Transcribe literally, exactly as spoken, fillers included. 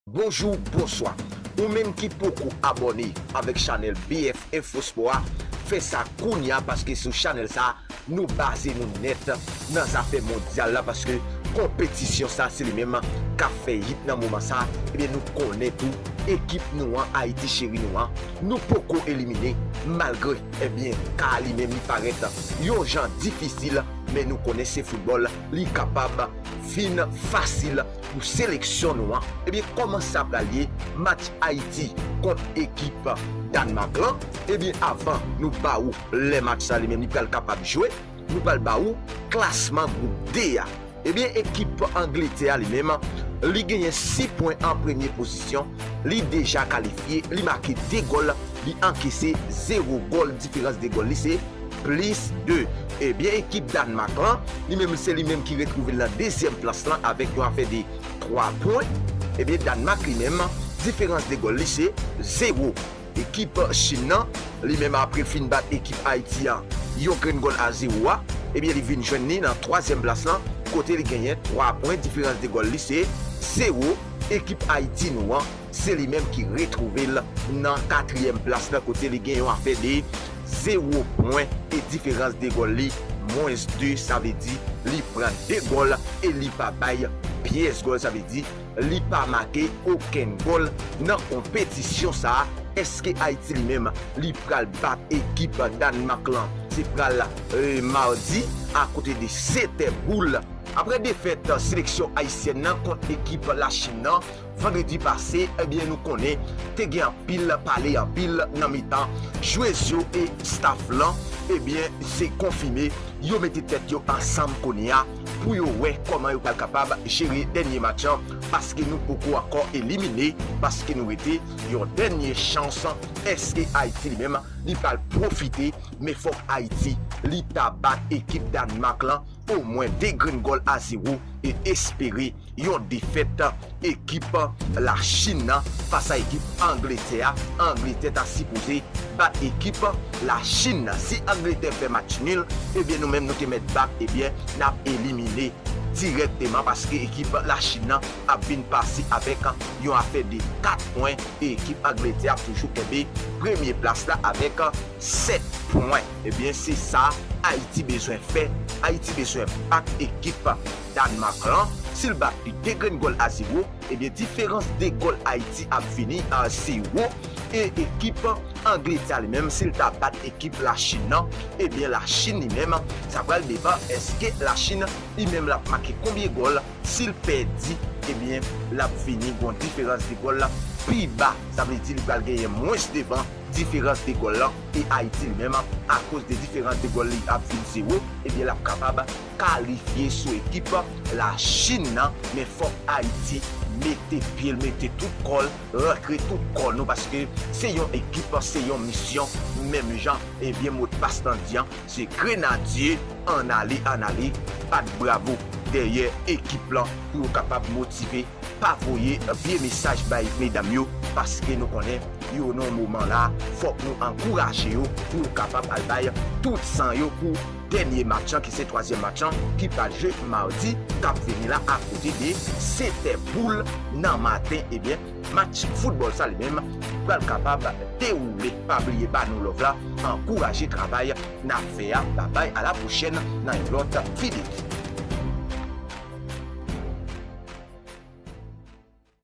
Bonjou, bonswa. Ou menm ki poko abòne avèk chanèl B F Info Sport a, fè sa kounya paske sou chanèl sa, nou baze nou nèt nan zafè mondyal la paske konpetisyon sa se li menm k ap fè hit nan moman sa. Ebyen, nou konnen tou ekip nou an, Ayiti cheri nou an, nou poko elimine malgre, ebyen, ka li menm li parèt yon jan difisil, men nou konnen se foutbòl, li kapab vin fasil pou seleksyon nou an. Ebyen, kòman sa pral ye match Ayiti kont ekip Dànmak lan? Ebyen, avan nou ba ou lè match sa li menm li pral kapab jwe, nou pral ba ou klasman gwoup D a. Ebyen, ekip Angletè a li menm, li genyen sis pwen an premye pozisyon, li deja kalifye, li make de gòl, li ankese zewo gòl, diferans de gòl li se plis de. Ebyen, ekip Dànmak lan, li menm se li menm ki retwouve l nan dezyèm plas lan avèk yon afè de twa pwen. Ebyen, Dànmak li menm, diferans de gòl li se zewo. Ekip Chin nan, li menm apre l fin bat ekip Ayiti an yon grenn gòl a zewo a, ebyen, li vin jwenn li nan twazyèm plas lan, kote li genyen twa pwen, diferans de gòl li se zewo. Ekip Ayiti nou an, se li menm ki retwouve l nan katriyèm plas lan, kote li gen yon afè de zewo pwen e diferans de gòl li mwens de, sa vle di li pran de gòl e li pa bay pyès gòl, sa vle di li pa make okenn gòl nan konpetisyon sa a. Èske Ayiti li menm, li pral bat ekip Dànmak lan? Se pral, e, madi, akote de sèt è boul. Apre defèt seleksyon ayisyèn nan kont ekip Lachin nan, vandredi pase, ebyen, nou konnen, te gen anpil pale, anpil nan mitan jwez yo e staff lan, ebyen, se konfime, yo mete tèt yo ansanm kounye a pou yo wè kòman yo pral kapab jere dènye match an, paske nou poko ankò elimine, paske nou rete yon dènye chans. Èske Ayiti li menm, li pral pwofite? Men fòk Ayiti, li ta bat ekip Dànmak lan omwen de grenn gòl a zewo e espere yon defèt ekip Lachin nan fas a ekip Angletè a. Angletè ta sipoze bat ekip Lachin nan. Si Angletè fè match nil, ebyen, nou menm nou te mèt bat, ebyen, n ap elimine dirèkteman, paske ekip Lachin nan ap vin pase avèk yon afè de kat pwen e ekip Angletè ap toujou kenbe premye plas la avèk sèt pwen. Ebyen, se sa Ayiti bezwen fè. Ayiti bezwen bat ekip Dànmak lan. Si l bat li de grenn gòl a zewo, ebyen, diferans de gòl Ayiti ap vini a zewo. E ekip Angletè li menm, si l ta bat ekip Lachin nan, ebyen, Lachin li menm, sa pral depann èske Lachin li menm l ap make konbyen gòl. Si l pèdi, ebyen, l ap vini gon diferans de gòl pi ba. Sa vle di li pral genyen mwens devan diferans de gòl lan. E Ayiti li menm, akoz de diferans de gòl li ap vin zewo, ebyen, l ap kapab kalifye sou ekip Lachin nan. Men fòk Ayiti mete pye l, mete tout kò l, rantre tout kò nou, paske se yon ekip, se yon misyon menm jan. Ebyen, modpas lan di an, se Grenadye, ann ale, ann ale, bat bravo dèyè ekip lan pou yo kapab motive. Pa voye vye mesaj bay medam yo, paske nou konnen yo nan moman la, fòk nou ankouraje yo pou yo kapab al bay tout san yo pou dènye match an, ki se twazyèm match an, ki pral jwe madi k ap vini la, akote de sèt è boul nan maten. Ebyen, match foutbòl sa li menm pral kapab dewoule. Pa bliye ba nou love la, ankouraje travay n ap fè a. Babay, a la pwochèn nan yon lòt videyo.